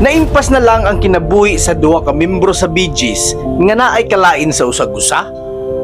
Naimpas na lang ang kinabuhi sa duha ka membro sa Bee Gees nga naay kalain sa usag-usa.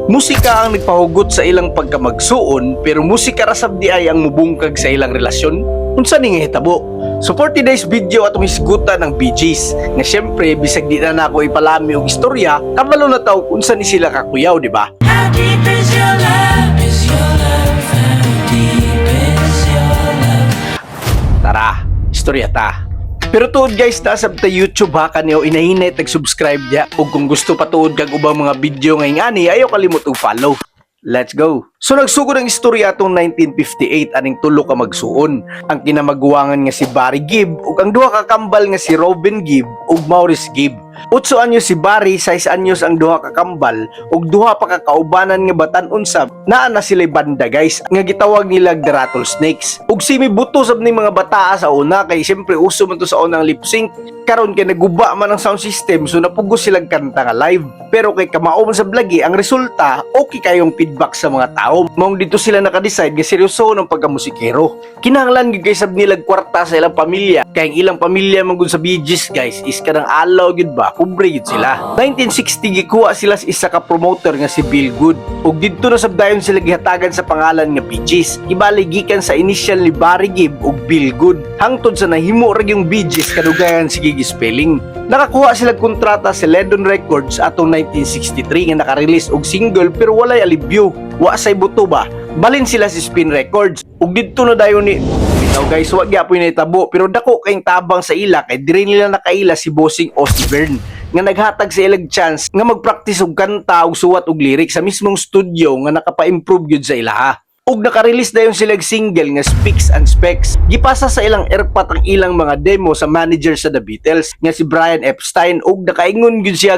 Musika ang nagpahugot sa ilang pagkamagsuon, pero musika ra sab di ay ang mubungkag sa ilang relasyon. Unsa ni nga hitabo? So for today's video, atong hisgutan ang Bee Gees nga syempre, bisag di na nako ipalami og istorya, kabalo na taw unsa ni sila kakuyaw, di ba? How deep is your love? Is your love? How deep is your love? Tara, istorya ta. Pero tuod guys, nasab ta YouTube ha, kaniyo inahinay tag-subscribe diya. Ug kung gusto pa tuod kag ubang mga video ngayong ani, ayaw kalimot og follow. Let's go. So nagsugod ang istorya atong 1958 aning tulo ka magsuon. Ang kinamaguwangan nga si Barry Gibb ug ang duha ka kambal nga si Robin Gibb ug Maurice Gibb. 8 anyos si Barry, 6 anyos ang duha ka kambal ug duha pa ka kaubanan nga batan-on sab. Naa na sila'y banda, guys, nga gitawag nila The Rattlesnakes. Ug simi buto sab ni mga bataa sa una kay siyempre uso man to sa unang lip sync. Karon kay naguba man ang sound system, so napugos silang kanta nga live. Pero kay kamao man sab lagi ang resulta, okay kayong feedback sa mga tao. Maong dito sila naka-decide nga seryoso ng pagkamusikero. Kinahanglan gyud kay sab nila kwarta sa ilang pamilya. Kay ang ilang pamilya man gud sa Bee Gees, guys, is kanang alaw gyud ba, pobre gyud sila. 1960, gikuha sila sa isa ka promoter nga si Bill Goode. Ug didto na sab dayon sila gihatagan sa pangalan nga Bee Gees. Ibali gikan sa initial ni Barry Gibb ug Bill Goode. Hangtod sa nahimo ra yung Bee Gees kadugayan sige spelling. Nakakuha sila kontrata sa Ledon Records atong 1963 nga naka-release og single pero walay alibyo. Wa say buto ba? Balin sila si Spin Records. Ug didto na dayon ni. Bitaw guys, wa gyapon nahitabo pero dako kayong tabang sa ila kay diri nila nakaila si Bossing Ozzy Byrne nga naghatag sa ilang chance nga magpractice og kanta ug suwat og lyrics sa mismong studio nga nakapa-improve gyud sa ilaha. Ug naka-release dayon sila og single nga Spicks and Specks. Gipasa sa ilang airpot ang ilang mga demo sa manager sa The Beatles nga si Brian Epstein ug nakaingon gyud siya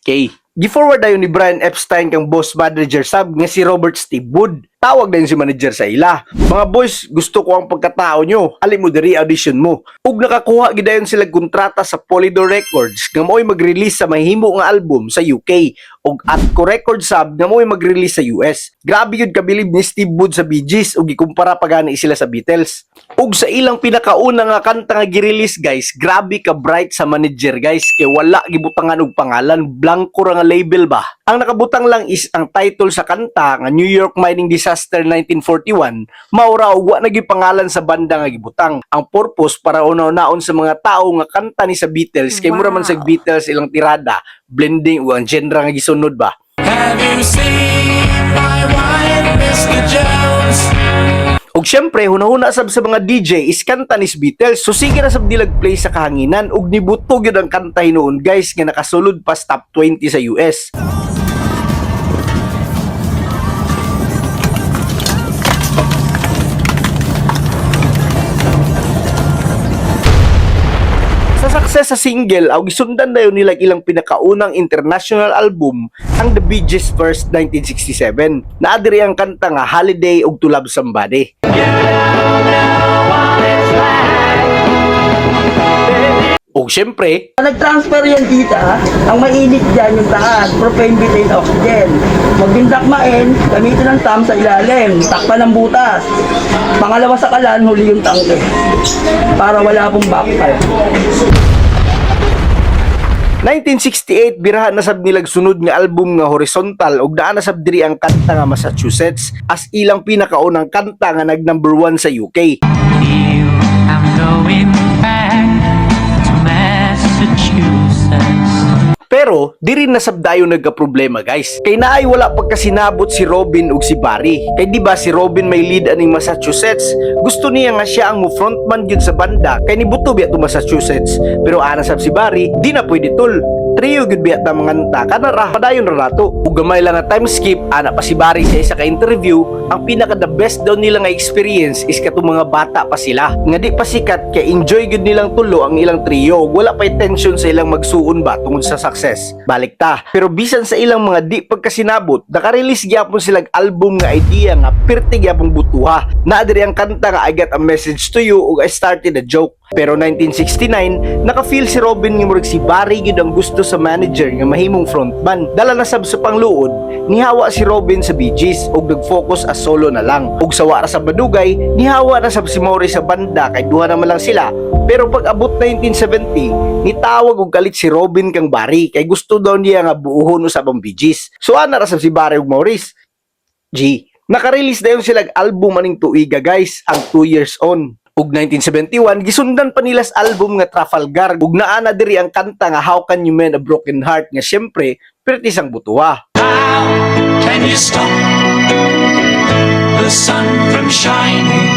kay. Gi-forward dayon ni Brian Epstein kang boss manager sab nga si Robert Steve Wood. Tawag dayon si manager sa ila. "Mga boys, gusto ko ang pagkatao nyo. Ali mo diri, audition mo." Ug nakakuha gid dayon sila kontrata sa Polydor Records nga mo'y mag-release sa mahimo nga album sa UK ug Atco Records sab nga mo'y mag-release sa US. Grabe gyud kabilib ni Steve Wood sa Bee Gees ug gikumpara pa gani sila sa Beatles. Ug sa ilang pinakauna nga kanta nga gi-release, guys, grabe ka bright sa manager, guys, kay wala gibutangan og pangalan, blanco ra nga label ba. Ang nakabutang lang is ang title sa kanta nga New York Mining Disaster 1941, maura og wa na gyud pangalan sa banda nga gibutang. Ang purpose para una-unaon sa mga tao nga kanta ni sa Beatles kay mura man sa Beatles ilang tirada, blending ug ang genre nga gisunod ba. Have you seen my wife, Mr. Jones? Og syempre, hunahuna sab sa mga DJ is kanta ni Beatles. So sige ra sab nilag play sa kahanginan ug nibuto gyud ang kanta hinuon, guys, nga nakasulod pa sa top 20 sa US. Sa success sa single, aw gisundan dayon nila ilang pinakaunang international album, ang The Bee Gees First 1967. Naa diri ang kanta nga Holiday ug To Love Somebody. Ug syempre, Nag-transfer yan tita, ang mainit dyan yung taas, propane, butane, oxygen. Magbindak main, gamitin ang tam sa ilalim, takpan ng butas. Pangalawa sa kalan, huli yung tangke. Para wala pong backfire. 1968, birahan na sab nilag sunod nga album nga Horizontal ug naa na sab diri ang kanta nga Massachusetts as ilang pinakaunang kanta nga nag number 1 sa UK. Feel I'm going back to Massachusetts. Pero di rin nasab dayon nagka-problema, guys. Kay naay wala pagkasinabot si Robin ug si Barry. Kay di ba si Robin may lead aning Massachusetts? Gusto niya nga siya ang mo frontman gyud sa banda kay nibuto biya to Massachusetts. Pero ana sab si Barry, di na pwede, tol. Trio gyud biya ta manganta, kana ra padayon ra nato. Ug gamay lang nga time skip, ana pa si Barry sa isa ka interview, ang pinaka the best daw nila nga experience is katong mga bata pa sila. Nga di pa sikat kay enjoy gyud nilang tulo ang ilang trio ug wala pay tension sa ilang magsuon ba tungod sa success. Balik ta. Pero bisan sa ilang mga di pagkasinabot, naka-release gyapon silang album nga idea nga pirti gyapon butuha. Naa diri ang kanta nga I Got a Message to You ug I Started a Joke. Pero 1969, naka-feel si Robin nga murag si Barry gyud ang gusto sa manager nga mahimong frontman. Dala na sab sa pangluod, nihawa si Robin sa Bee Gees ug nag-focus as solo na lang. Ug sa wara sa badugay, nihawa na sab si Maurice sa banda kay duha naman lang sila. Pero pag abot 1970, nitawag og kalit si Robin kang Barry kay gusto daw niya nga buuhon usab ang Bee Gees. So ana ra sab si Barry ug Maurice. G. Naka-release dayon sila album aning tuiga, guys, ang 2 Years On. Ug 1971, gisundan pa nila sa album nga Trafalgar ug naa na diri ang kanta nga How Can You Mend a Broken Heart nga syempre perti sang butuwa. How can you stop the sun from shining?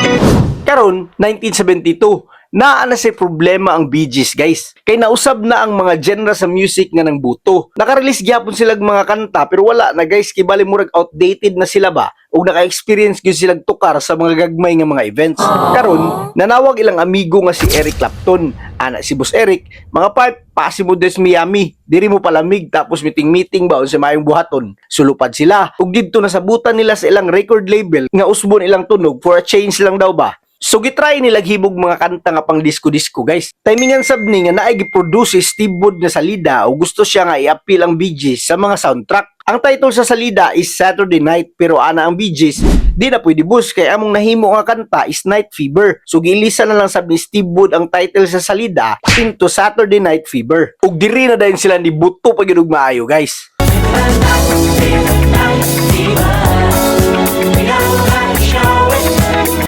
Karon, 1972, naa na say problema ang Bee Gees, guys. Kay nausab na ang mga genre sa music nga nang buto. Naka-release gyapon sila mga kanta pero wala na, guys, kay bali murag outdated na sila ba ug naka-experience gyud silang tukar sa mga gagmay nga mga events. Karon, nanawag ilang amigo nga si Eric Clapton. Ana si Boss Eric, "Mga part, pasi mo des Miami. Diri mo palamig tapos meeting-meeting ba unsa maayong buhaton." Sulupad sila. Ug didto nasabutan nila sa ilang record label nga usbon ilang tunog for a change lang daw ba. So gitry nila himog mga kanta nga pang disco-disco, guys. Timingan sab ni nga naay gi-produce si Steve Wood nga salida o gusto siya nga i-appeal ang Bee Gees sa mga soundtrack. Ang title sa salida is Saturday Night, pero ana ang Bee Gees, "Di na pwede, boss, kay among nahimo nga kanta is Night Fever." So giilisa na lang sab ni Steve Wood ang title sa salida into Saturday Night Fever. Ug diri na dayon sila ni buto pa gyud og maayo, guys. Night fever. We don't like showing.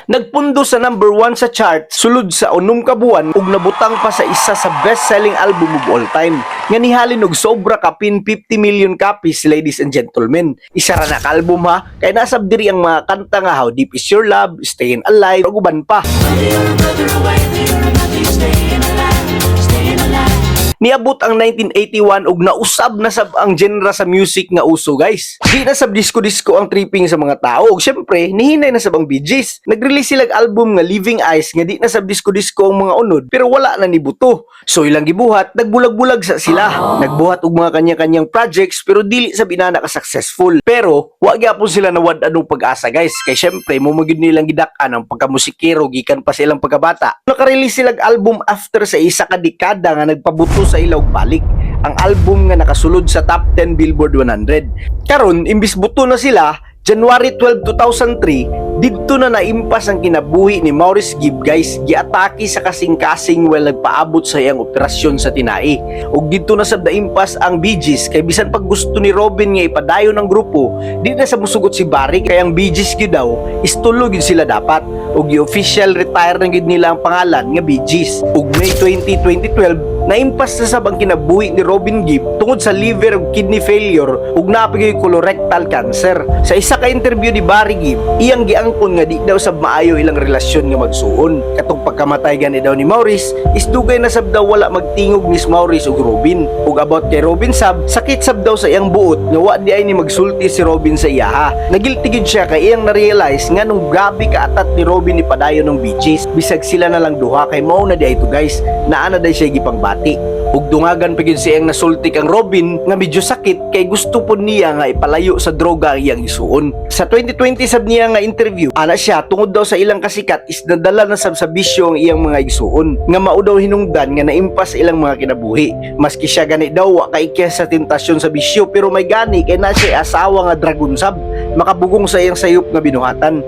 Nagpundo sa number 1 sa chart sulod sa 6 ka buwan ug nabutang pa sa isa sa best-selling album of all time nga nihalin og sobra kapin 50 million copies, ladies and gentlemen. Isa ra na ka album ha, kay nasab diri ang mga kanta nga How Deep Is Your Love, Stayin' Alive ug uban pa. Whether you're a brother or whether you're a mother, you're staying alive, staying alive. Niabot ang 1981 ug nausab na sab ang genre sa music nga uso, guys. Di na sab disco-disco ang tripping sa mga tao ug syempre nihinay na sab ang Bee Gees. Nag-release sila og album nga Living Eyes nga di na sab disco-disco ang mga unod pero wala na ni buto. So ilang gibuhat, nagbulag-bulag sa sila. Nagbuhat og mga kanya-kanyang projects pero dili sab inana ka successful. Pero wa gyapon sila nawad-an og pag-asa, guys, kay syempre mao man gyud nilang gidak-an ang pagkamusikero gikan pa sa ilang pagkabata. Naka-release sila og album after sa isa ka dekada nga nagpabuto sa ila og balik. Ang album nga nakasulod sa top 10 Billboard 100. Karon, imbis buto na sila, January 12, 2003, didto na naimpas ang kinabuhi ni Maurice Gibb, guys. Giatake sa kasing-kasing while nagpaabot sa iyang operasyon sa tinai. Ug didto na sab naimpas ang Bee Gees kay bisan pag gusto ni Robin nga ipadayon ang grupo, di na sa musugot si Barry kay ang Bee Gees gyud daw is tulo gyud sila dapat. Ug gi-official retire na gyud nila ang pangalan nga Bee Gees. Ug May 20, 2012, naimpas na sab ang kinabuhi ni Robin Gibb tungod sa liver ug kidney failure ug naa pa gyuy colorectal cancer. Sa isa ka interview ni Barry Gibb, iyang giangkon nga di daw sab maayo ilang relasyon nga magsuon. Katong pagkamatay gani daw ni Maurice is dugay na sab daw wala magtingog ni Maurice ug Robin. Ug about kay Robin sab, sakit sab daw sa iyang buot nga wa di ay ni magsulti si Robin sa iyaha. Nagilty gyud siya kay iyang na-realize nga nung grabe kaatat ni Robin ni padayon ng Bee Gees bisag sila na lang duha kay mao na di ay to, guys, naa na day siya gipangbati. Ug dungagan pa gyud siyang nasulti kang Robin nga medyo sakit kay gusto pod niya nga ipalayo sa droga ang iyang isuon. Sa 2020 sab niya nga interview, ana siya, tungod daw sa ilang kasikat is nadala na sab sa bisyo ang iyang mga igsuon nga mao daw hinungdan nga naimpas sa ilang mga kinabuhi. Maski siya gani daw wa kaikya sa tentasyon sa bisyo pero may gani kay na siya asawa nga dragon sab makabugong sa iyang sayop nga binuhatan.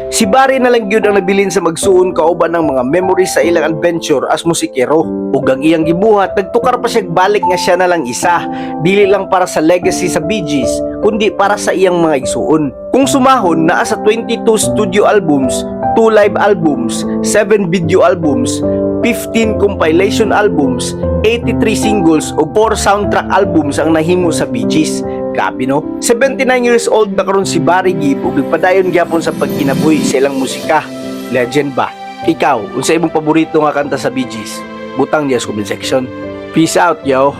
Si Barry na lang gyud ang nabilin sa magsuon kauban ng mga memories sa ilang adventure as musikero. Ug ang iyang gibuhat, nagtukar pa siya balik nga siya na lang isa, dili lang para sa legacy sa Bee Gees, kundi para sa iyang mga igsuon. Kung sumahon, naa sa 22 studio albums, 2 live albums, 7 video albums, 15 compilation albums, 83 singles ug 4 soundtrack albums ang nahimo sa Bee Gees. Grabe, no? 79 years old na karon si Barry Gibb ug nagpadayon gyapon sa pagkinabuhi sa ilang musika. Legend ba? Ikaw, unsa imong paborito nga kanta sa Bee Gees? Butang diya sa comment section. Peace out, yo.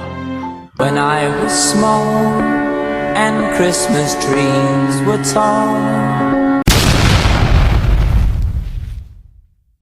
When I was small and Christmas trees were tall.